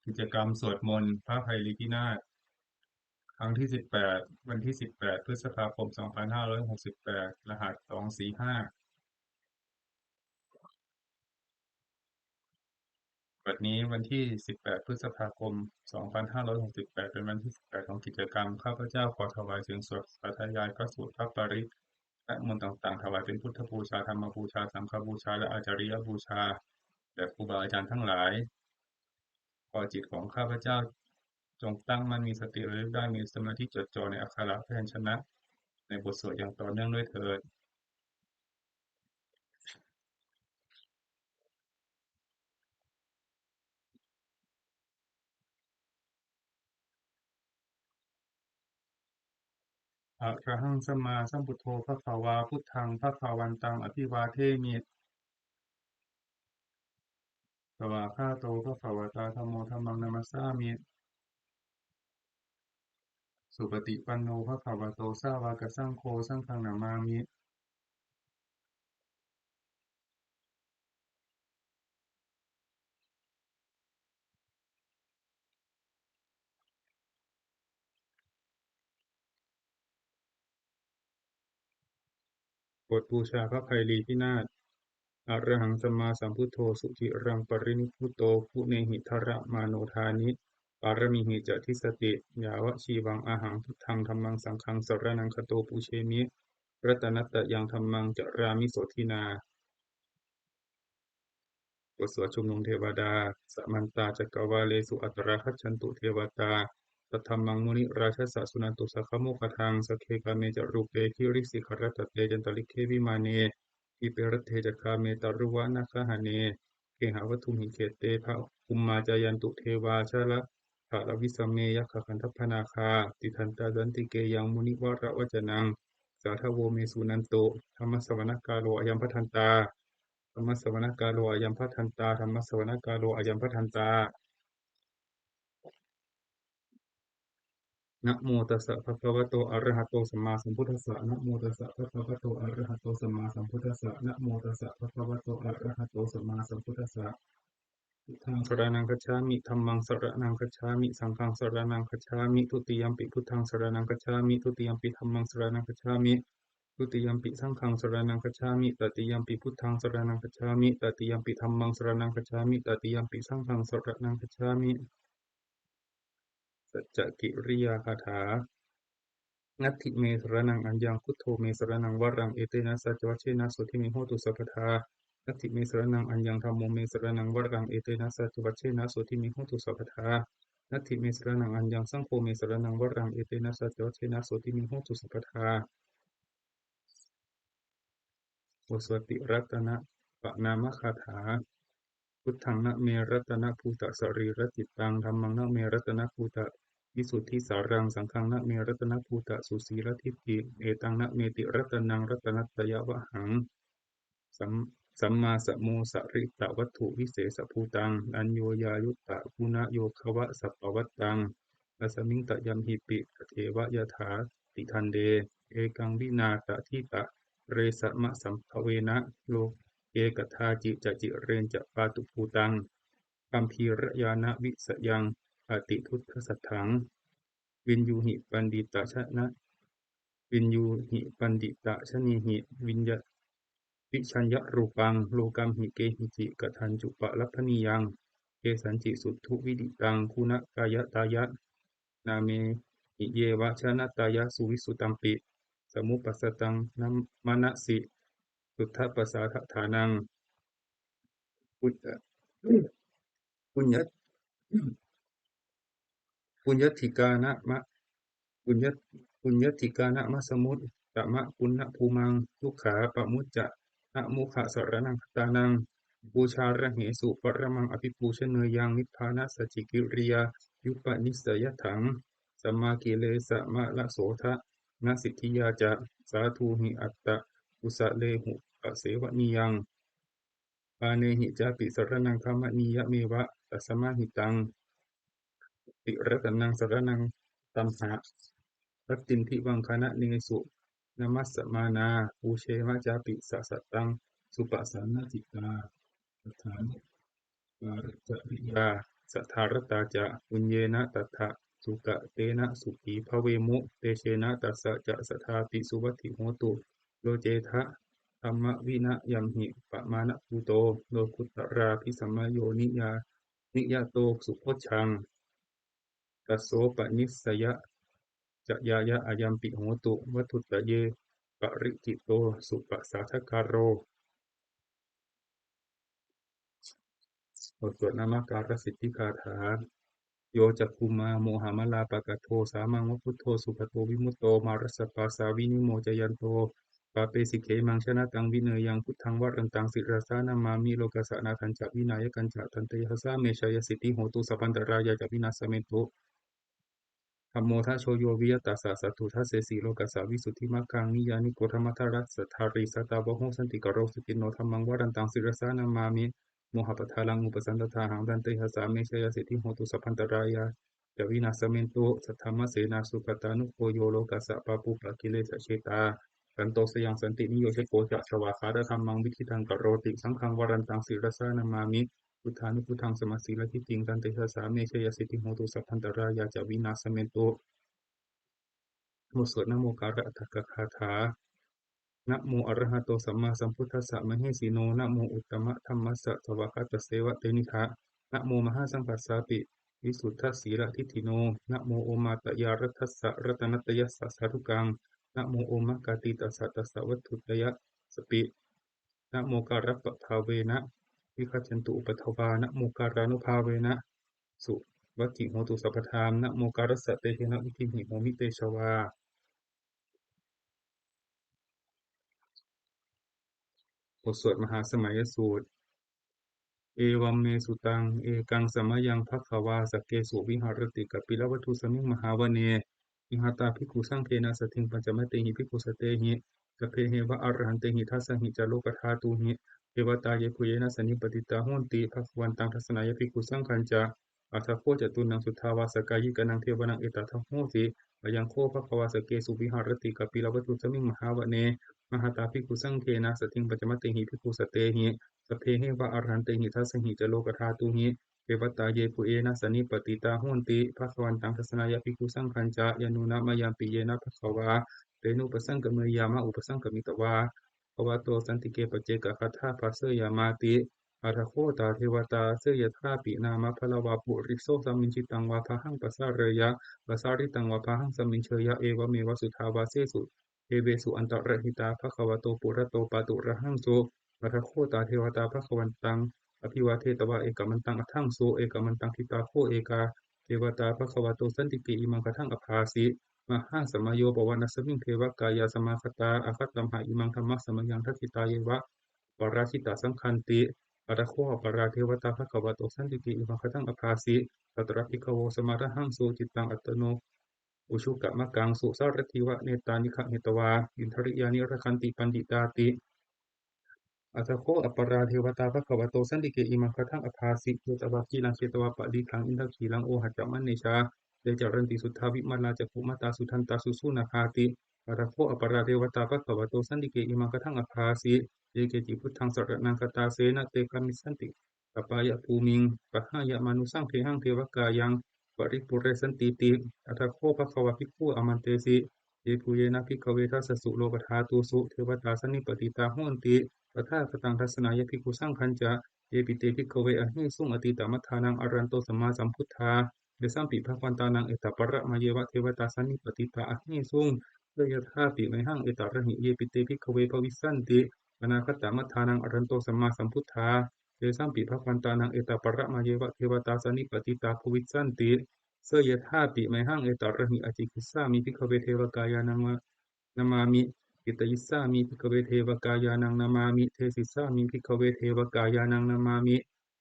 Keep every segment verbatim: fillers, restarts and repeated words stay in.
กิจกรรมสวดมนต์พระไพรีพินาศ ครั้งที่สิบแปด วันที่สิบแปด พฤษภาคม สองพันห้าร้อยหกสิบแปด รหัส สองสี่ห้า บัดนี้วันที่สิบแปด พฤษภาคม สองพันห้าร้อยหกสิบแปด เป็นวันที่สิบแปด ของกิจกรรม ข้าพเจ้าขอถวายเสียงสวดสาธยายพระสูตรพระปริตรและมนต์ต่างๆ ถวายเป็นพุทธบูชา ธรรมบูชา สังฆบูชา และอาจาริยบูชาแด่ครูบาอาจารย์ทั้งหลาย ขอจิตของข้าพเจ้าจงตั้งมั่น มีสติระลึกได้ มีสมาธิจดจ่อในอักขระพยัญชนะในบทสวดอย่างต่อเนื่องด้วยเถิด Arahaṃ sammāsambuddho bhagavā, buddhaṃ bhagavantaṃ abhivādemi. Svākkhāto bhagavatā dhammo, dhammaṃ namassāmi. Supaṭipanno bhagavato sāvakasaṅgho, saṅghaṃ namāmi. บทบูชาพระไพรีพินาศ Arahaṃ sammāsambuddho suciraṃ parinibbuto guṇehi dharamāno dāni pāramīhi ca dissati. Yāvajīvaṃ ahaṃ buddhaṃ dhammaṃ saṅghaṃ saraṇaṃ gato pūjemi. Ratanattayaṃ dhammaṃ carāmi sotthinā. บทสวดชุมนุมเทวดา Samantā cakkavāḷesu atrāgacchantu devatā, saddhammaṃ munirājassa suṇantu saggamokkhadaṃ. Sagge kāme ca rūpe girisikharataṭe cantalikkhe vimāne, dīpe raṭṭhe ca gāme taruvanagahane gehavatthumhi khette, bhummā cāyantu devā jalathalavisame yakkhagandhabbanāgā, tiṭṭhantā santike yaṃ munivaravacanaṃ sādhavo me suṇantu. Dhammassavanakālo ayambhadantā. Dhammassavanakālo ayambhadantā. Dhammassavanakālo ayambhadantā. Namo tassa bhagavato arahato sammāsambuddhassa. Namo tassa bhagavato arahato sammāsambuddhassa. Namo tassa bhagavato arahato sammāsambuddhassa. Buddhaṃ saraṇaṃ gacchāmi. Dhammaṃ saraṇaṃ gacchāmi. Saṅghaṃ saraṇaṃ gacchāmi. Dutiyampi buddhaṃ saraṇaṃ gacchāmi. Dutiyampi dhammaṃ saraṇaṃ gacchāmi. Dutiyampi saṅghaṃ saraṇaṃ gacchāmi. Tatiyampi buddhaṃ saraṇaṃ gacchāmi. Tatiyampi dhammaṃ saraṇaṃ gacchāmi. Tatiyampi saṅghaṃ saraṇaṃ gacchāmi. Saccakiriyāgāthā. Natthi me saraṇaṃ aññaṃ, buddho me saraṇaṃ varaṃ, etena saccavajjena sotthi me hotu sabbadā. Natthi me saraṇaṃ aññaṃ, dhammo me saraṇaṃ varaṃ, etena saccavajjena sotthi me hotu sabbadā. Natthi me saraṇaṃ aññaṃ, saṅgho me saraṇaṃ varaṃ, etena saccavajjena sotthi me hotu sabbadā. บทสวดติรัตนปะนามคาถา Buddhaṃ na me ratanabhūtasariracittāṃ, dhammaṃ na me ratanabhūtavisuddhisāraṃ, saṅghaṃ na me ratanabhūtasusīladiṭṭhiṃ, etaṃ na me tiratanaṃ ratanattayavhaṃ, sam-, sammāsamosaritavatthuvisesabhūtaṃ, aññoññayuttaguna yogavasappavattaṃ, asmiṃ tayamhipi tatheva yathāti daṇḍe, ekaṃ vinā tathita resamasambhavena, loke kadāci ca cireñca pātubhūtaṃ, gambhīrañāṇavisayaṃ atiduddasatthaṃ, viññūhi paṇḍitajana-, viññūhi paṇḍitajanīhi, viñña-, vijaññarūpaṃ lokamhi kehici kadañcupalabhanīyaṃ, kesañci suṭṭhuvidiṭṭaṃ guṇakāyatāya, nāmehi yeva janatāya suvissutampi, samupassapattaṃ manasi suddhapasādaṭṭhānaṃ, puñña-, puñña-, puññadhikānama-, puñña-, puññadhikānamasamuttamapuññabhūmaṃ, dukkhā pamucca- namokkhaṃ saraṇaṃ gatānaṃ, pūjārahesu paramaṃ abhipūjaneyyaṃ, nibbānasacchikiriyāyupanissayatthaṃ, sammākilesamalassodana siddhiyā ca, sādhūhi atthakusalehupasevaniyaṃ, pāṇehi cāpi saraṇaṃ gamanīyameva, tasmā hi taṃ tiratanaṃ saraṇaṃ gatamha, rattindivaṃ khaṇanesu namassamānā, pūjema cāpi sataṃ supasannasiddhā, saddhānukarācariyaṃ saddhā ratā ca, puññena tattha sukatena sukhī bhavemu, tejena tassa ca sadā pi suvatthi hotu. Yo cettha dhammavinayamhi pamāṇabhūto, lokuttaravīsamayoniya- niyato subojjhaṃ, tasso panissaya cayāya ayampi hotu, vatthuttaye parikkhito supasādakāro. บทสวดนมการสิทธิคาถา Yo cakkhumā mohamalāpakaṭṭho, sāmaṃ va buddho sugato vimutto, mārassa pāsā vinimocayanto, pāpesi khemaṃ janataṃ vineyyaṃ, buddhaṃ varantaṃ sirasā namāmi, lokassa nāthañca vināyakañca, tantejasā me jayasiddhi hotu, sabbantarāyā ca vināsamentu. Dhammo dhajo yo viya tassa satthu, dassesi lokassa visuddhimaggaṃ, niyyāniko dhammadharassa dhārī, sātāvaho santikaro suciṇṇo, dhammaṃ varantaṃ sirasā namāmi, mohappadālaṃ upasantadāhaṃ, tantejasā me jayasiddhi hotu, sabbantarāyā ca vināsamentu. Saddhammasenā supaṭānubhū yo, lokassa pāpūpakilesajetā, santo sayaṃ santiniyojako ca, svākkhātadhammaṃ viditaṃ karoti, saṅghaṃ varantaṃ sirasā namāmi, buddhānubuddhaṃ samasīladiṭṭhiṃ, tantejasā me jayasiddhi hotu, sabbantarāyā ca vināsamentu. บทสวดนโมการะอัฏฐกคาถา Namo arahato sammāsambuddhassa mahesino, namo uttamadhammassa svākkhātasseva tenidha, namo mahāsaṅghassāpi visuddhasīladiṭṭhino, namo omātyāraddhassa ratanattayassa sādhukaṃ, namo omakātītassa tassa vatthuttayassapi, namokārappabhāvena vigacchantu upaddavā, namokārānubhāvena suvatthi hotu sabbadā, namokārassa tejena vidhimhi homi tejavā. บทสวดมหาสมัยสูตร Evaṃ me sutaṃ. Ekaṃ samayaṃ bhagavā sakkesu viharati kapilavatthusmiṃ mahāvane, mahatā bhikkhusaṅghena saddhiṃ pañcamattehi bhikkhusatehi, sabbeheva arahantehi, dasahi ca lokadhātūhi devatā yebhuyyena sannipatitā honti bhagavantaṃ dassanāya bhikkhusaṅghañca. Atha kho catunnaṃ suddhāvāsakāyikānaṃ devānaṃ etadahosi: Ayaṃ kho bhagavā sakkesu viharati kapilavatthusmiṃ mahāvane, mahatā bhikkhusaṅghena saddhiṃ pañcamattehi bhikkhusatehi, sabbeheva arahantehi, dasahi ca lokadhātūhi devatā yebhuyyena sannipatitā honti bhagavantaṃ dassanāya bhikkhusaṅghañca. Yannūna mayampi yena bhagavā tenupasaṅkameyyāma, upasaṅkamitvā bhagavato santike paccekagāthā bhāseyyāmāti. Atha kho tā devatā seyyathāpi nāma balavā puriso sammiñjitaṃ vā bāhaṃ pasāreyya, pasāritaṃ vā bāhaṃ sammiñjeyya, evameva suddhāvāsesu devesu antarahitā bhagavato purato pāturahaṃsu. Atha kho tā devatā bhagavantaṃ abhivādetvā ekamantaṃ aṭṭhaṃsu. Ekamantaṃ ṭhitā kho ekā devatā bhagavato santike imaṃ gāthaṃ abhāsi: Mahāsamayo pavanasmiṃ, devakāyā samāgatā; āgatamha imaṃ dhammasamayaṃ, dakkhitāyeva aparājitasaṅghanti. Atha kho aparā devatā bhagavato santike imaṃ gāthaṃ abhāsi: Tatra bhikkhavo samādahaṃsu, cittaṃ attano ujukamakaṃsu; sārathīva nettāni gahetvā, indriyāni rakkhanti paṇḍitāti. Atha kho aparā devatā bhagavato santike imaṃ gāthaṃ abhāsi: Chetvā khīlaṃ chetvā palīghaṃ, indakhīlaṃ ohaccamanejā; te caranti suddhā vimalā, cakkhumatā sudantā susunāgāti. Atha kho aparā devatā bhagavato santike imaṃ gāthaṃ abhāsi: Ye keci buddhaṃ saraṇaṃ gatāse, na te gamissanti apāyabhūmiṃ; pahāya mānusaṃ dehaṃ, devakāyaṃ paripūressantīti. Atha kho bhagavā bhikkhū āmantesi: Yebhuyyena bhikkhave dasasu lokadhātūsu devatā sannipatitā honti tathāgataṃ dassanāya bhikkhusaṅghañca. Yepi te bhikkhave ahesuṃ atītamaddhānaṃ arahanto sammāsambuddhā, tesampi bhagavantānaṃ etaparamāyeva devatā sannipatitā ahesuṃ, seyyathāpi mayhaṃ etarahi. Yepi te bhikkhave bhavissanti anāgatamaddhānaṃ arahanto sammāsambuddhā, tesampi bhagavantānaṃ etaparamāyeva devatā sannipatitā bhavissanti, seyyathāpi mayhaṃ etarahi. Ācikkhissāmi bhikkhave devakāyānaṃ namāmi. Kittayissāmi bhikkhave devakāyānaṃ namāmi. Desissāmi bhikkhave devakāyānaṃ namāmi.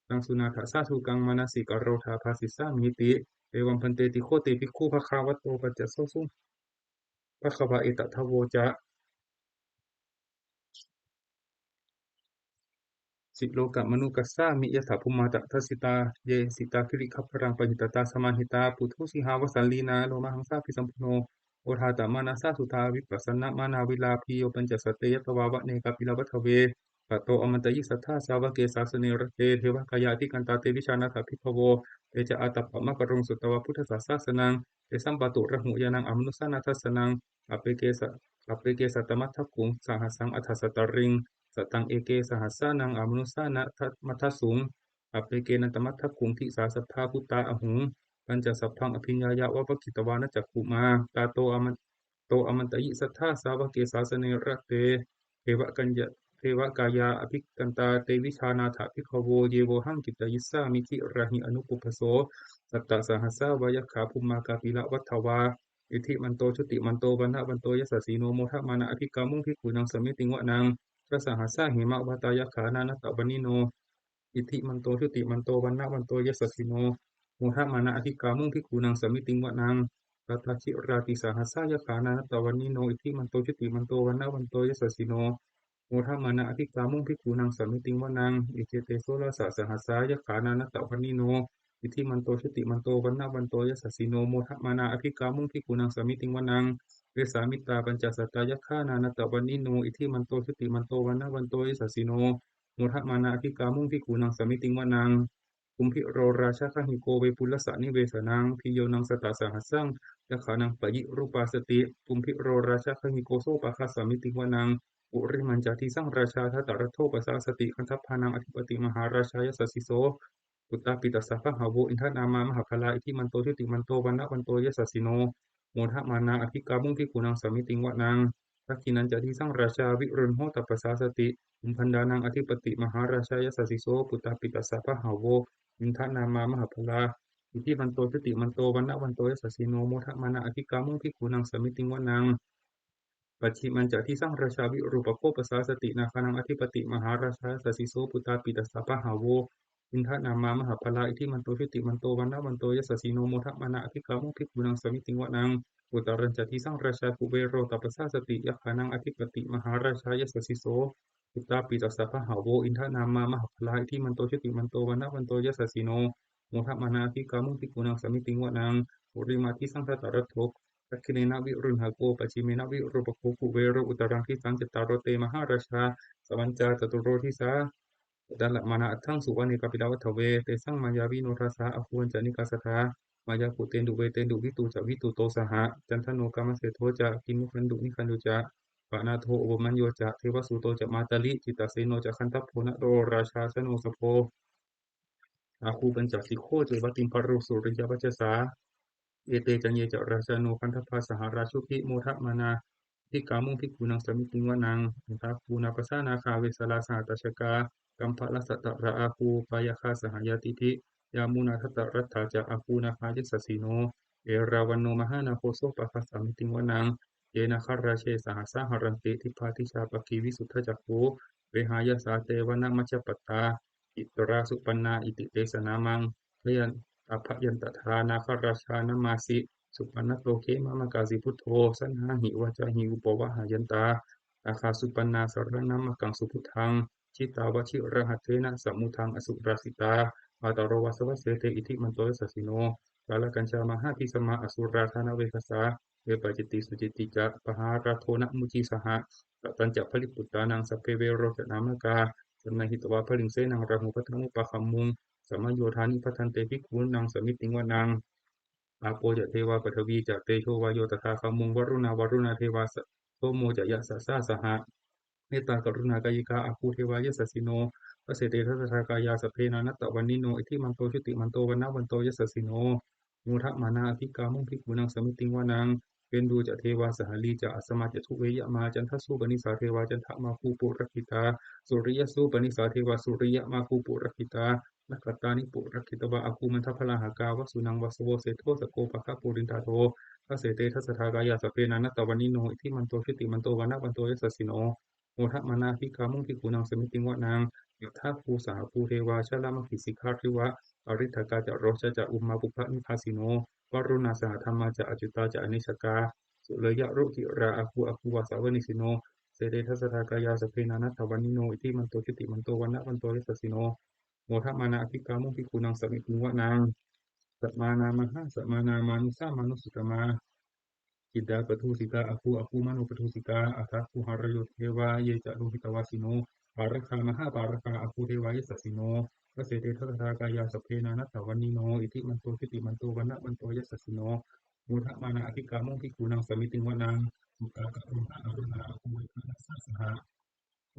Taṃ suṇātha sādhukaṃ manasikarotha bhāsissāmīti. Evaṃ bhanteti kho te bhikkhū bhagavato paccassosuṃ. Bhagavā etadavoca: Silokamanukassāmi, yattha bhummā tadassitā; ye sitā girigabbharaṃ, pahitattā samāhitā. Puthū sīhāva sallīnā, lomahaṃsābhisambhuno; odātamanasā suddhā, vippasannamanāvilā. Bhiyyo pañcasate ñatvā, vane kāpilavatthave; Tato āmantayi satthā sāvake sāsane rate devakāyā abhikkantā te vijānātha bhikkhavo. Te ca ātappamakaruṃ sutvā buddhassa sāsanaṃ, tesampāturahu ñāṇaṃ amanussāna dassanaṃ. Appeke sa- appeke satamaddakkhuṃ sahassaṃ atha sattariṃ, sataṃ eke sahassānaṃ amanussānamaddasuṃ, appekenantamaddakkhuṃ disā sabbā phuṭā ahuṃ. Tañca sabbaṃ abhiññāya vavakkhitvāna cakkhumā. Tato āman- to āmantayi satthā sāvake sāsane rate devakāyā devakāyā abhikkantā te vijānātha bhikkhavo. Ye vohaṃ kittayissāmi girāhi anupubbaso. Sattasahassā va yakkhā bhummā kāpilavatthavā, iddhimanto jutimanto vaṇṇavanto yasassino, modamānā abhikkāmuṃ bhikkhūnaṃ samitiṃ vanaṃ. Chasahassā hemavatā yakkhā nānattavaṇṇino, iddhimanto jutimanto vaṇṇavanto yasassino, modamānā abhikkāmuṃ bhikkhūnaṃ samitiṃ vanaṃ. Sātāgirā tisahassā yakkhā nānattavaṇṇino, iddhimanto jutimanto vaṇṇavanto yasassino, modamānā abhikkāmuṃ bhikkhūnaṃ samitiṃ vanaṃ. Iccete soḷasasahassā yakkhā nānattavaṇṇino, iddhimanto jutimanto vaṇṇavanto yasassino, modamānā abhikkāmuṃ bhikkhūnaṃ samitiṃ vanaṃ. Vessāmittā pañcasatā yakkhā nānattavaṇṇino, iddhimanto jutimanto vaṇṇavanto yasassino, modamānā abhikkāmuṃ bhikkhūnaṃ samitiṃ vanaṃ. Kumbhīro rājagahiko vepullassa nivesanaṃ, bhiyyo naṃ satasahassaṃ yakkhānaṃ payirupāsati, kumbhīro rājagahiko sopāga samitiṃ vanaṃ. Purimañca disaṃ rājā dhataraṭṭho pasāsati, gandhabbānaṃ ādhipati mahārājā yasassi so. Puttāpi tassa bahavo indanāmā mahabbalā, iddhimanto jutimanto vaṇṇavanto yasassino, modamānā abhikkāmuṃ bhikkhūnaṃ samitiṃ vanaṃ. Dakkhiṇañca disaṃ rājā virūḷho tappasāsati, kumbhaṇḍānaṃ ādhipati mahārājā yasassi so. Puttāpi tassa bahavo indanāmā mahabbalā, iddhimanto jutimanto vaṇṇavanto yasassino, modamānā abhikkāmuṃ bhikkhūnaṃ samitiṃ vanaṃ. Pacchimañca disaṃ rājā virūpakkho pasāsati, nāgānaṃ ādhipati mahārājā yasassi so. Puttāpi tassa bahavo indanāmā mahabbalā, iddhimanto jutimanto vaṇṇavanto yasassino, modamānā abhikkāmuṃ bhikkhūnaṃ samitiṃ vanaṃ. Uttarañca disaṃ rājā kuvero tappasāsati, yakkhānaṃ ādhipati mahārājā yasassi so. Puttāpi tassa bahavo indanāmā mahabbalā, iddhimanto jutimanto vaṇṇavanto yasassino, modamānā abhikkāmuṃ bhikkhūnaṃ samitiṃ vanaṃ. Purimadisaṃ dhataraṭṭho, dakkhiṇena virūḷhako, pacchimena virūpakkho kuvero, uttaraṃ disaṃ cattāro te mahārājā, sapañca caturo disā, daddallamānā aṭṭhaṃsu vane kāpilavatthave. Tesaṃ māyāvino dāsā āgū vañcanikā saṭhā, māyā kuṭeṇḍu veṭeṇḍu viṭū ca viṭuṭo saha, candano kāmaseṭṭho ca kinnughaṇḍu nighaṇḍu ca, panādo opamañño ca devasūto ca mātali, cittaseno ca gandhabbo naḷo rājā janosabho, āgū pañcasikho ceva timbarū suriyavacchasā. Ete caññe ca rājāno gandhabbā saha rājubhi, modamānā abhikkāmuṃ bhikkhūnaṃ samitiṃ vanaṃ. Athāgū nābhasā nāgā vesālā sahatacchakā, kambalassatarā āgū pāyāgā saha ñātibhi, yāmunā dhataraṭṭhā ca āgū nāgā yasassino, erāvaṇo mahānāgo sopāga samitiṃ vanaṃ. Ye nāgarāje sahasā haranti, dibbā dijā pakkhi visuddhacakkhū, vehāyasā te vanamajjhapattā, citrā supaṇṇā iti tesa nāmaṃ. Abhayan- abhayantadā nāgarājānamāsi, supaṇṇato khemamakāsi buddho, saṇhāhi vācāhi upavhayantā, nāgā supaṇṇā saraṇamakaṃsu buddhaṃ, jitā vajirahatthena samuddaṃ asurā sitā, bhātaro vāsavassete iddhimanto yasassino. Kālakañjā mahābhismā asurā dānaveghasā, vepacitti sucitti ca pahārādo namucī saha, satañca baliputtānaṃ sabbe verocanāmakā, sannayhitvā baliṃ senaṃ rāhubhaddamupāgamuṃ, samayodāni bhaddante bhikkhūnaṃ samitiṃ vanaṃ. Āpo ca devā paṭhavī ca tejo vāyo tadāgamuṃ, varuṇā vāruṇā devā sa- somo ca yasasā saha, mettākaruṇākāyikā āgū devā yasassino, dasete dasadhā kāyā sabbe nānattavaṇṇino, iddhimanto jutimanto vaṇṇavanto yasassino, modamānā abhikkāmuṃ bhikkhūnaṃ samitiṃ vanaṃ. Veṇḍū ca devā sahalī ca asamā ca duve yamā, candassūpanisā devā candamāgū purakkhitā, suriyassūpanisā devā suriyamāgū purakkhitā, nakkhattāni purakkhitvā āgū mandavalāhakā, vasūnaṃ vāsavo seṭṭho sakkopāga purindado, dasete dasadhā kāyā sabbe nānattavaṇṇino, iddhimanto jutimanto vaṇṇavanto yasassino, modamānā abhikkāmuṃ bhikkhūnaṃ samitiṃ vanaṃ. Athāgū sahabhū devā jalamaggisikhāriva, ariṭṭhakā ca rojā ca ummāpupphanibhāsino, varuṇā sahadhammā ca accutā ca anejakā, sūleyyarucirā āgū āgū vāsavanesino, dasete dasadhā kāyā sabbe nānattavaṇṇino, iddhimanto jutimanto vaṇṇavanto yasassino, modamānā abhikkāmuṃ bhikkhūnaṃ samitiṃ vanaṃ. Samānā mahāsamānā mānusā mānusuttamā, khiḍḍāpadūsikā āgū āgū manopadūsikā, athāgū harayo devā ye ca lohitavāsino, pāragā mahāpāragā āgū devā yasassino. Dasete dasadhā kāyā sabbe nānattavaṇṇino, iddhimanto jutimanto vaṇṇavanto yasassino, modamānā abhikkāmuṃ bhikkhūnaṃ samitiṃ vanaṃ. Sukkā karumhā aruṇā āgū veghanasā saha,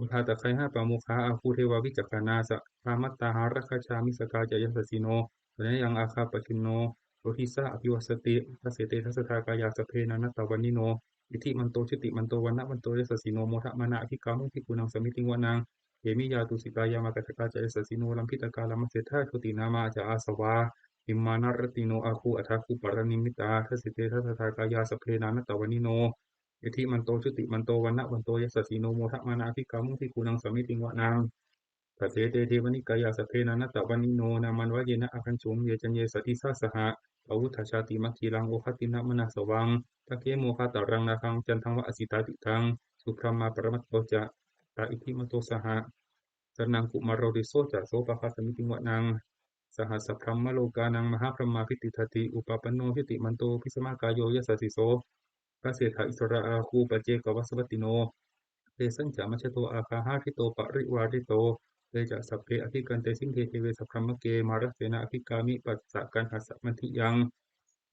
odātagayhā pāmokkhā āgū devā vicakkhaṇā. Sadāmattā hāragajā missakā ca yasassino, thanayaṃ āgā pajjunno yo disā abhivassati. Dasete dasadhā kāyā sabbe nānattavaṇṇino, iddhimanto jutimanto vaṇṇavanto yasassino, modamānā abhikkāmuṃ bhikkhūnaṃ samitiṃ vanaṃ. Khemiyā tusitā yāmā kaṭṭhakā ca yasassino, lambītakā lāmaseṭṭhā jotināmā ca āsavā, nimmānaratino āgū athāgū paranimmitā. Dasete dasadhā kāyā sabbe nānattavaṇṇino, iddhimanto jutimanto vaṇṇavanto yasassino, modamānā abhikkāmuṃ bhikkhūnaṃ samitiṃ vanaṃ. Dasete devanikāyā sabbe nānattavaṇṇino, nāmanvayena āgañchuṃ ye caññe sadisā saha. Pavutthajātimakhīlaṃ oghatiṇṇamanāsavaṃ, dakkhemoghataraṃ nāgaṃ candaṃva asitātitaṃ, subrahmā paramatto ca tā iddhimato saha. Sanaṅkumāro tisso ca sopāga samitiṃ vanaṃ. Sahassabrahmalokānaṃ mahābrahmābhitiṭṭhati, upapanno jutimanto bhismākāyo yasassi so. Dasettha issarā āgū paccekavasavattino, tesañca majjhato āgā hārito parivārito. Te ca sabbe abhikkante sinde deve sabrahmake, mārasenā abhikkāmi passa kaṇhassa mandiyaṃ.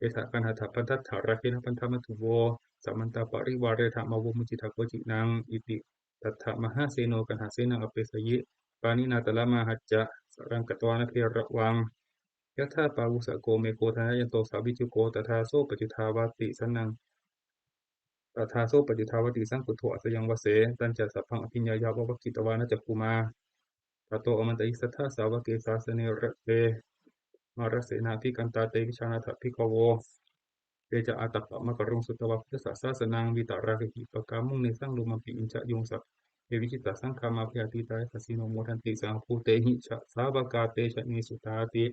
Etha gaṇhatha bandhatha rāgena bandhamatthu vo, samantā parivāretha mā vo muñcittha koci naṃ. Iti tattha mahāseno kaṇhasenaṃ apesayi, pāṇinā talamāhacca saraṃ katvāna bheravaṃ. Yathā pāvussako megho thanayanto savijjuko, tadā so paccudāvatti sanaṅ tadā so paccudāvatti saṅkuddho asayaṃvase. Tañca sabbaṃ abhiññāya vavakkhitvāna cakkhumā, tato āmantayi satthā sāvake sāsane rate. Mārasenā abhikkantā te vijānātha bhikkhavo. Te ca ātappamakaruṃ sutvā buddhassa sāsanaṃ, vītarāgehi pakkāmuṃ nesaṃ lomampi iñjayuṃ. Sabbe vijitasaṅgāmā bhayātītā yasassino, modanti saha bhūtehi sāvakā te janesutāti.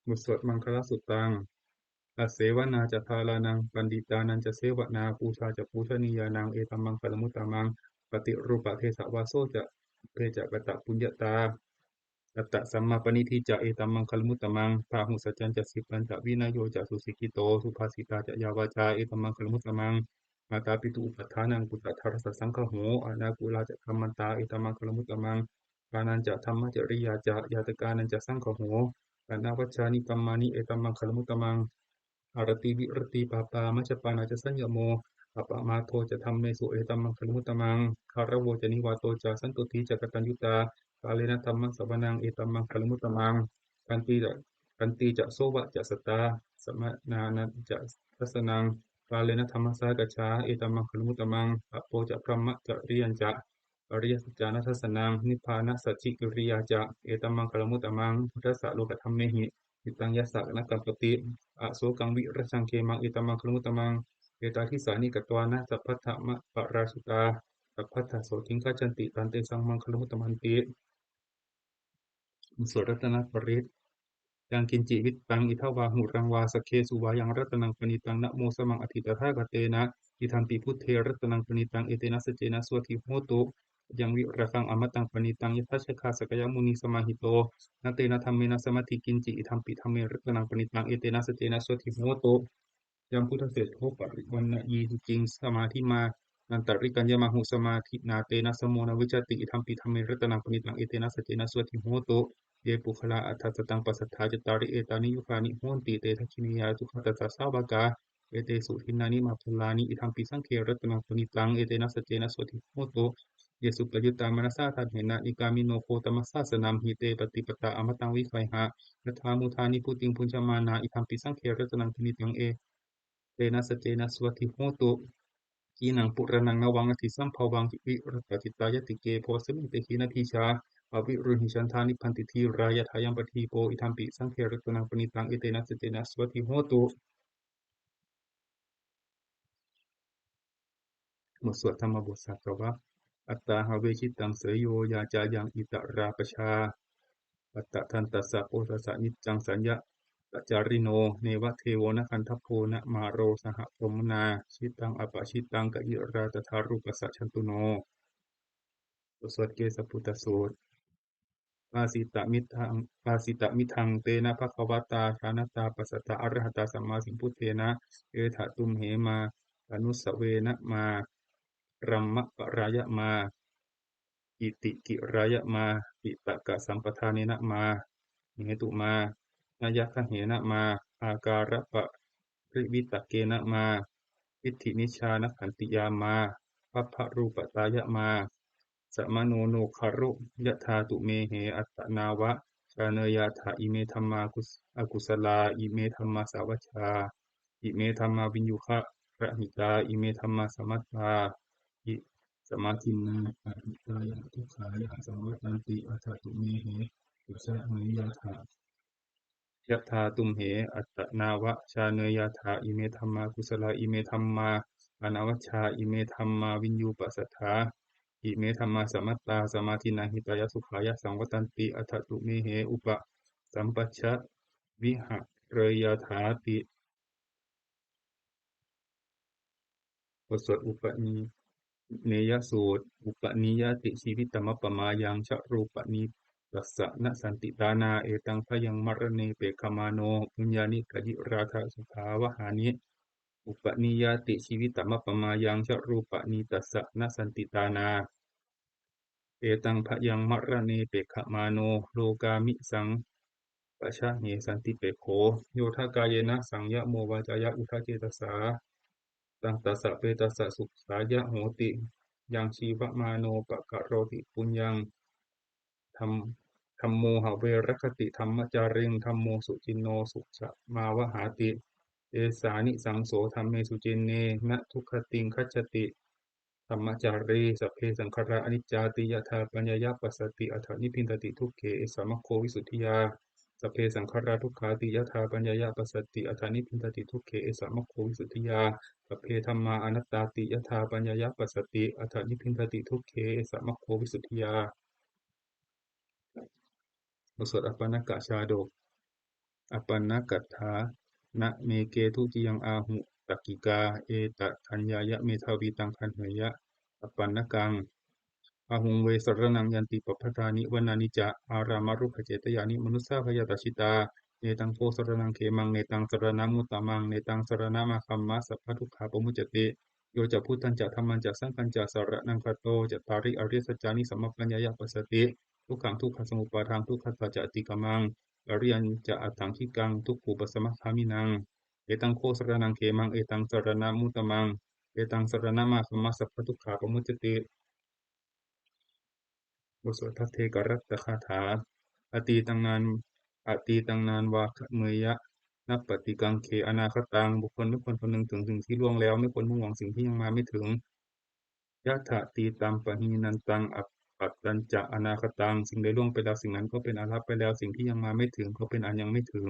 บทสวดมังคลสุตตัง Asevanā ca bālānaṃ paṇḍitānañca sevanā, pūjā ca pūjanīyānaṃ etam maṅgalamuttamaṃ. Paṭirūpadesavāso ca sabbe ca katapuññatā, attasammāpaṇidhi ca etam maṅgalamuttamaṃ. Bāhusaccañca sippañca vinayo ca susikkhito, subhāsitā ca yā vācā etam maṅgalamuttamaṃ. Mātāpituupaṭṭhānaṃ puttadārassa saṅgaho, anākulā ca kammantā etam maṅgalamuttamaṃ. Dānañca dhammacariyā ca ñātakānañca saṅgaho, anavajjāni kammāni etam maṅgalamuttamaṃ. Āratī viratī pāpā majjapānā ca saññamo, appamādo ca dhammesu etam maṅgalamuttamaṃ. Gāravo ca nivāto ca santuṭṭhī ca kataññutā, kālena dhammassavanaṃ etam maṅgalamuttamaṃ. Khantī ca, khantī ca sovacassatā samaṇānañca dassanaṃ, kālena dhammasākacchā etam maṅgalamuttamaṃ. Tapo ca brahmacariyañca ariyasaccāna dassanaṃ, nibbānasacchikiriyā ca etam maṅgalamuttamaṃ. Phuṭṭhassa lokadhammehi cittaṃ yassa na kampati, asokaṃ virajaṃ khemaṃ etam maṅgalamuttamaṃ. Etādisāni katvāna sabbatthamaparājitā, sabbattha sotthiṃ gacchanti, tan tesaṃ maṅgalamuttamanti. บทสวดรัตนปริตร Yaṅkiñci vittaṃ idha vā huraṃ vā, saggesu vā yaṃ ratanaṃ paṇītaṃ, na no samaṃ atthi tathāgatena, idampi buddhe ratanaṃ paṇītaṃ, etena saccena suvatthi hotu. Ayaṃ virāgaṃ amataṃ paṇītaṃ, yadajjhagā sakyamunī samāhito, na tena dhammena samatthi kiñci, idampi dhamme ratanaṃ paṇītaṃ, etena saccena suvatthi hotu. Yambuddhaseṭṭho parivaṇṇayī suciṃ, samādhimānantarikaññamāhu, samādhinā tena samo na vijjati, idampi dhamme ratanaṃ paṇītaṃ, etena saccena suvatthi hotu. Ye puggalā aṭṭha sataṃ pasatthā, cattāri etāni yugāni honti, te dakkhiṇeyyā sugatassa sāvakā, etesu dinnāni mahapphalāni, idampi saṅghe ratanaṃ paṇītaṃ, etena saccena suvatthi hotu. Ye suppayuttā manasā daḷhena, nikkāmino gotamasāsanamhi, te pattipattā amataṃ vigayha, laddhā mudhā nibbutiṃ bhuñjamānā, idampi saṅghe ratanaṃ paṇītaṃ, etena saccena suvatthi hotu. Khīṇaṃ purāṇaṃ navaṃ natthi sambhavaṃ, virattacittāyatike bhavasmiṃ te khīṇabījā aviruḷhichandā, nibbanti dhīrā yathāyampadīpo, idampi saṅghe ratanaṃ paṇītaṃ, etena saccena suvatthi hotu. บทสวดธรรมบทสัตวรรค Attāhave cittaṃ seyyo, yā cāyaṃ itarā pajā, pattadantassa posassa niccaṃ saññatacārino, neva devo na gandhabbo na māro saha brahmunā, jitaṃ apajitaṃ kairā tathārūpassa jantuno. บทสวดเกสปุตตสูตร Bhāsitamiddhaṃ, bhāsitamiddhaṃ tena bhagavatā jānatā passatā arahatā sammāsambuddhena: Etha tumhe mā dānussavena mā rāmaparāya mā itikirāya mā piṭakasampadanena mā hetu mā nayaggahena mā ākāraparivitakkena mā diṭṭhinijjhānakkhantiyā mā pabbarūpatāya mā samāno no kharo yathā tumhehi attanāva jāneyyātha ime dhammā kus- akusalā, ime dhammā savajjā, ime dhammā viññugarahitā, ime dhammā samattā, i- samādinnā ahitāya dukkhāya saṃvattanti. Atha tumhehi upasameyyātha yathā tumhe attanāva jāneyyātha ime dhammā kusalā, ime dhammā anavajjā, ime dhammā viññūpasadā, ime dhammā samattā samādinnā hitāya sukhāya saṃvattanti. Atha tumhehi upasampajja vihareyyāthāti. บทสวดอุปนิเนยสูตร Upanīyati jīvitamappamāyaṃ ca rūpaṃ nistassa na santi tāṇā, etaṃ bhayaṃ maraṇe pekkhamāno bhuññāni kayirātha sukhāvahāni. Upanīyati jīvitamappamāyaṃ ca rūpaṃ nistassa na santi tāṇā, etaṃ bhayaṃ maraṇe pekkhamāno lokāmisaṃ pajahe santipekkho. Yo dha kāyena saṃyamo vācāya uda cetasā saṃtassa petamajjhamānassa sukhāya hoti. Yaṃ jīvamāno pakaroti puññaṃ dham- dhammo have rakkhati dhammacāriṃ, dhammo suciṇṇo sujjamāvahāti. Esānisaṃso dhamme suciṇṇe na dugatiṃ gacchati dhammacārī. Sabbe saṅkhārā aniccāti yadā paññāya passati, atha nibbindati dukkhe esa maggo visuddhiyā. Sabbe saṅkhārā dukkhāti yadā paññāya passati, atha nibbindati dukkhe esa maggo visuddhiyā. Sabbe dhammā anattāti yadā paññāya passati, atha nibbindati dukkhe esa maggo visuddhiyā. บทสวดอัปปณกชาดก Appannagatha na me ketu ciyaṃ āhu takkikā, etadaññāya medhāvī taṃ gaṇheyya appannakaṃ. Bahuṃ ve saraṇaṃ yanti pabbajāni vanāni ca, ārāmarukkhacetyāni manussā bhayātajjitā. Netaṃ kho saraṇaṃ khemaṃ, netaṃ saraṇamuttamaṃ, netaṃ saraṇamāgamma, sabbadukkhā pamuccati. Yo ca buddhañca dhammañca saṅghañca saraṇaṃ gato, cattāri ariyasaccāni sammappaññāya passati, dukkhaṃ dukkhasamuppādaṃ dukkhassa ca atikkamaṃ, ariyañca aṭṭhaṅgikaṃ dukkhūpasamagāminaṃ. Etaṃ kho saraṇaṃ khemaṃ, etaṃ saraṇamuttamaṃ, etaṃ saraṇamāgamma, sabbadukkhā pamuccati. บทสวดภัทเทกรัตตคาถา Atītaṃ nānvāgameyya nappaṭikaṅkhe anāgataṃ. บุคคลไม่ควรคำนึงถึงสิ่งที่ล่วงแล้ว ไม่ควรมุ่งหวังสิ่งที่ยังมาไม่ถึง Yadatītampahīnantaṃ appattañca anāgataṃ. สิ่งใดล่วงไปแล้ว สิ่งนั้นก็เป็นอันละไปแล้ว สิ่งที่ยังมาไม่ถึง ก็เป็นอันยังไม่ถึง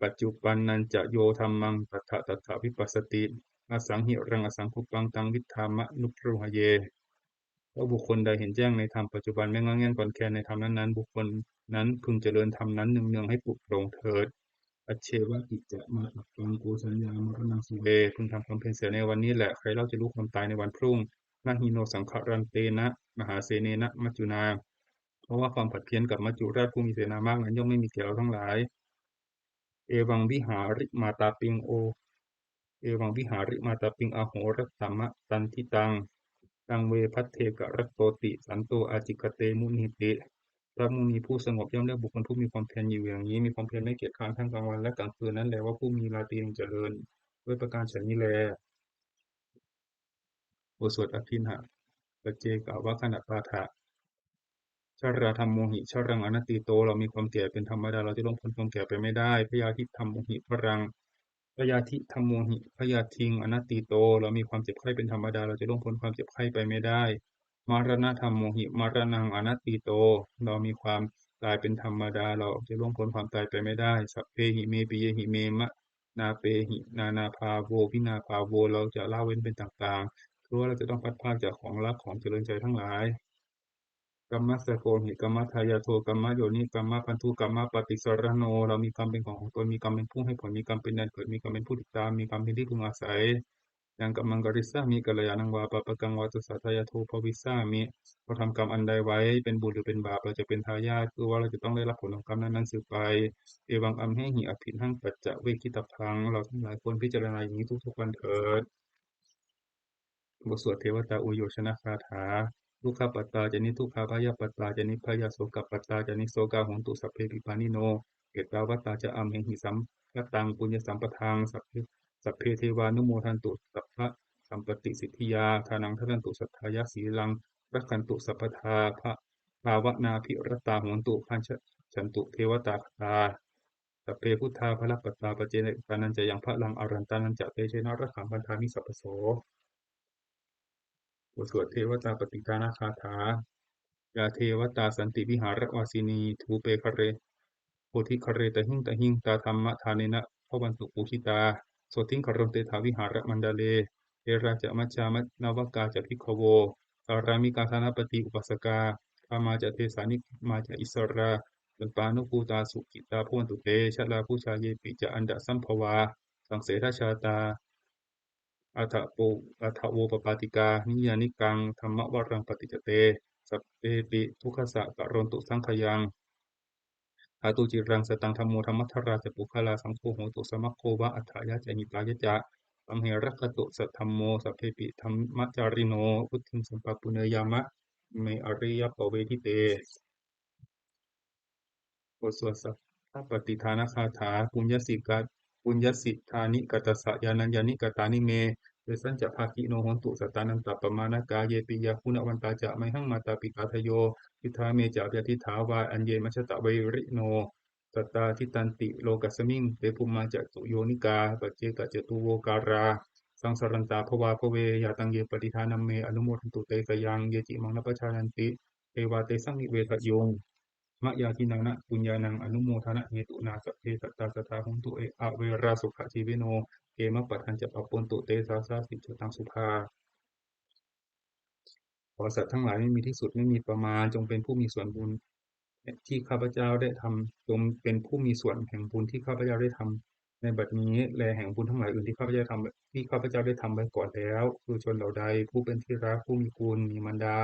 Paccuppannañca yo dhammaṃ tattha tattha vipassati, asaṃhiraṃ asaṅkuppaṃ taṃ viddhā manubrūhaye. เพราะบุคคลใดเห็นแจ้งในธรรมปัจจุบัน ไม่ง่อนแง่นคลอนแคลนในธรรมนั้นๆ บุคคลนั้นพึงเจริญธรรมนั้นเนืองๆ ให้ปลุกปลงเถิด Ajjeva kiccamātappaṃ ko jaññā maraṇaṃ suve. พึงทำความเพียรเสียในวันนี้แหละ ใครเล่าจะรู้ความตายในวันพรุ่ง Na hi no saṅgarantena mahāsenena maccunā. เพราะว่าความผัดเพี้ยนกับมัจจุราชผู้มีเสนามากนั้นย่อมไม่มีแก่เราทั้งหลาย Evaṃ vihārimātāpiṃ o, evaṃ vihārimātāpiṃ ahorattamatanditaṃ, taṃ ve bhaddekarattoti santo ācikkhate munīti. พระมุนีผู้สงบย่อมเรียกบุคคลผู้มีความเพียรอยู่อย่างนี้ มีความเพียรไม่เกียจคร้านทั้งกลางวันและกลางคืนนั้นแลว่าผู้มีราตรีอันเจริญ ด้วยประการฉะนี้แล บทสวดอภิณหปัจเจกวัคคันธปาฐะ Jarādhammomhi jaraṃ anatīto. เรามีความแก่เป็นธรรมดา เราจะล่วงพ้นความแก่ไปไม่ได้ Byādhidhammomhi byādhiṃ, byādhidhammomhi byādhiṃ anatīto. เรามีความเจ็บไข้เป็นธรรมดา เราจะล่วงพ้นความเจ็บไข้ไปไม่ได้ Maraṇadhammomhi maraṇaṃ anatīto. เรามีความตายเป็นธรรมดา เราจะล่วงพ้นความตายไปไม่ได้ Sabbehi me piyehi me manāpehi nānābhāvo vinābhāvo. เราจะละเว้นเป็นต่างๆ คือว่าเราจะต้องพลัดพรากจากของรักของเจริญใจทั้งหลาย Kammassakomhi kammadāyādo kammayoni kammabandhu kammapaṭisaraṇo. เรามีกรรมเป็นของของตน มีกรรมเป็นผู้ให้ผล มีกรรมเป็นแดนเกิด มีกรรมเป็นผู้ติดตาม มีกรรมเป็นที่พึ่งอาศัย Yaṃ kammaṃ karissāmi kalyāṇaṃ vā pāpakaṃ vā tassa dāyādo bhavissāmi. เราทำกรรมอันใดไว้เป็นบุญหรือเป็นบาป เราจะเป็นทายาท คือว่าเราจะต้องได้รับผลของกรรมนั้นๆสืบไป Evaṃ amhehi abhiṇhaṃ paccavekkhitabbaṃ. เราทั้งหลายควรพิจารณาอย่างนี้ทุกๆวันเถิด บทสวดเทวตาอุยโยชนคาถา Dukkhappattā ca niddukkhā bhayappattā ca nibbhayā sokappattā ca nissokā hontu sabbepi pāṇino. Ettāvatā ca amhehi sambhataṃ puññasampadaṃ sabbe, sabbe devānumodantu sabbasampattisiddhiyā. Dānaṃ dadantu saddhāya sīlaṃ rakkhantu sabbadā bha, bhāvanābhiratā hontu gacchantu devatāgatā. Sabbe buddhā balappattā paccekānañca yaṃ balaṃ arahantānañca tejena rakkhaṃ bandhāmi sabbaso. บทสวดเทวตาปฏิทานคาถา Yā devatā santi vihāravāsinī thūpe ghare bodhighare tahiṃ tahiṃ tā dhammadānena bhavantu pūjitā sotthiṃ karontedha vihāramaṇḍale. Therā ca majjhā navakā ca bhikkhavo pāramikā dānapatī upāsakā gāmā ca desā nigamā ca issarā sappāṇabhūtā sukhitā bhavantu te. Jalābujā yepi ca aṇḍasambhavā saṃsedajātā atha po, athavopapātikā niyyānikaṃ dhammavaraṃ paṭicca te sabbepi dukkhassa karontu saṅkhayaṃ. Ṭhātu ciraṃ sataṃ dhammo dhammaddharā ca puggalā saṅgho hotu samaggo va atthāya ca hitāya ca. Amhe rakkhatu saddhammo sabbepi dhammacārino vuḍḍhiṃ sampāpuṇeyyāma dhamme ariyappavedite. บทสวดสัพพปฏิทานคาถา Puññassi ka, puññassidāni katassa yānaññāni katāni me tesañca bhāgino hontu sattānantappamāṇakā. Ye piyā guṇavantā ca mayhaṃ mātā pitā ādayo, diṭṭhā me ca pubbaṭiṭṭhā vā aññe majjhattavairino, sattā tiṭṭhanti lokasmiṃ te bhummā catuyonikā paccekacatuvokārā saṃsarantā bhavābhave. Yā taṃ ye paṇḍitānaṃ me anumodantu te sayaṃ, ye cimaṃ na pajānanti devā tesaṃ nivedayuṃ. Mayā dināna puññānaṃ anumodanāhetunā sabbe sattā sadā hontu averā sukhajīvino khemappadañca pappontu te sāsāsi cataṃ subhā. ขอสัตว์ทั้งหลายไม่มีที่สุดไม่มีประมาณ จงเป็นผู้มีส่วนบุญที่ข้าพเจ้าได้ทำ จงเป็นผู้มีส่วนแห่งบุญที่ข้าพเจ้าได้ทำในบัดนี้ และแห่งบุญทั้งหลายอื่นที่ข้าพเจ้าทำ ที่ข้าพเจ้าได้ทำไว้ก่อนแล้ว คือชนเหล่าใดผู้เป็นที่รัก ผู้มีคุณ มีมารดา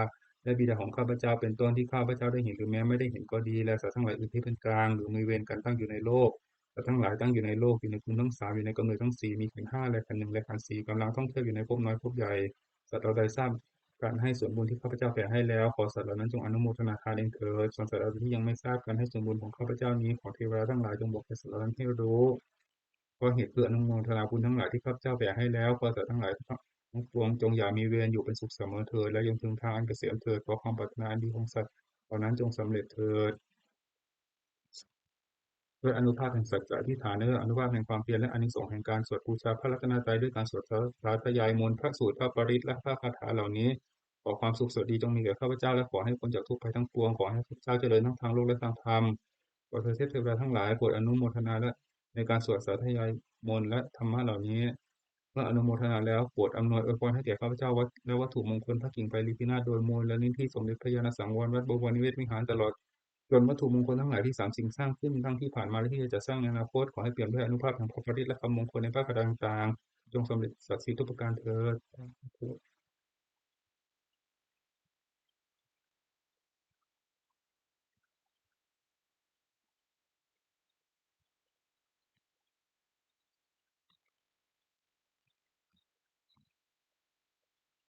และบิดาของข้าพเจ้าเป็นต้นที่ข้าพเจ้าได้เห็นหรือแม้ไม่ได้เห็นก็ดี และสัตว์ทั้งหลายอื่นที่เป็นกลาง หรือมีเวรกันตั้งอยู่ในโลก สัตว์ทั้งหลายตั้งอยู่ในโลก อยู่ในภูมิทั้งสาม อยู่ในกำเนิดทั้งสี่ มีขันธ์ห้าและขันธ์หนึ่งและขันธ์สี่ กำลังท่องเที่ยวอยู่ในภพน้อยภพใหญ่ สัตว์เหล่าใดทราบการให้ส่วนบุญที่ข้าพเจ้าแผ่ให้แล้ว ขอสัตว์เหล่านั้นจงอนุโมทนาทานเองเถิด ส่วนสัตว์เหล่าใดที่ยังไม่ทราบการให้ส่วนบุญของข้าพเจ้านี้ ขอเทวดาทั้งหลายจงบอกแก่สัตว์เหล่านั้นให้รู้ เพราะเหตุคืออนุโมทนาบุญทั้งหลายที่ข้าพเจ้าแผ่ให้แล้ว ขอสัตว์ทั้งหลายทั้งปวงจงอย่ามีเวร อยู่เป็นสุขเสมอเถิด และจงถึงทางอันเกษมเถิด ขอความปรารถนาอันดีของสัตว์เหล่านั้นจงสำเร็จเถิด ด้วยอานุภาพแห่งสัจจะอธิษฐาน ด้วยอานุภาพแห่งความเพียร และอานิสงส์แห่งการสวดบูชาพระรัตนตรัย ด้วยการสวดสาธยายมนต์ พระสูตร พระปริตร และพระคาถาเหล่านี้ ขอความสุขสวัสดีจงมีแก่ข้าพเจ้า และขอให้พ้นจากทุกข์ภัยทั้งปวง ขอให้ข้าพเจ้าเจริญทั้งทางโลกและทางธรรม ขอเทพเทวดาทั้งหลายโปรดอนุโมทนาและในการสวดสาธยายมนต์และธรรมะเหล่านี้ เมื่ออนุโมทนาแล้ว โปรดอำนวยอวยพรให้แก่ข้าพเจ้าวัตและวัตถุมงคลพระกิ่งไพรีพินาศโดยมูลนิธิสมเด็จพระญาณสังวรวัดบวรนิเวศวิหาร ตลอดจนวัตถุมงคลทั้งหลายที่สามสิ่งสร้างขึ้น ทั้งที่ผ่านมาและที่จะสร้างในอนาคต ขอให้เปี่ยมด้วยอานุภาพแห่งพระปริตรและคำมงคลในพระคาถาต่างๆ จงสำเร็จศักดิ์สิทธิ์ทุกประการเถิด สาธุ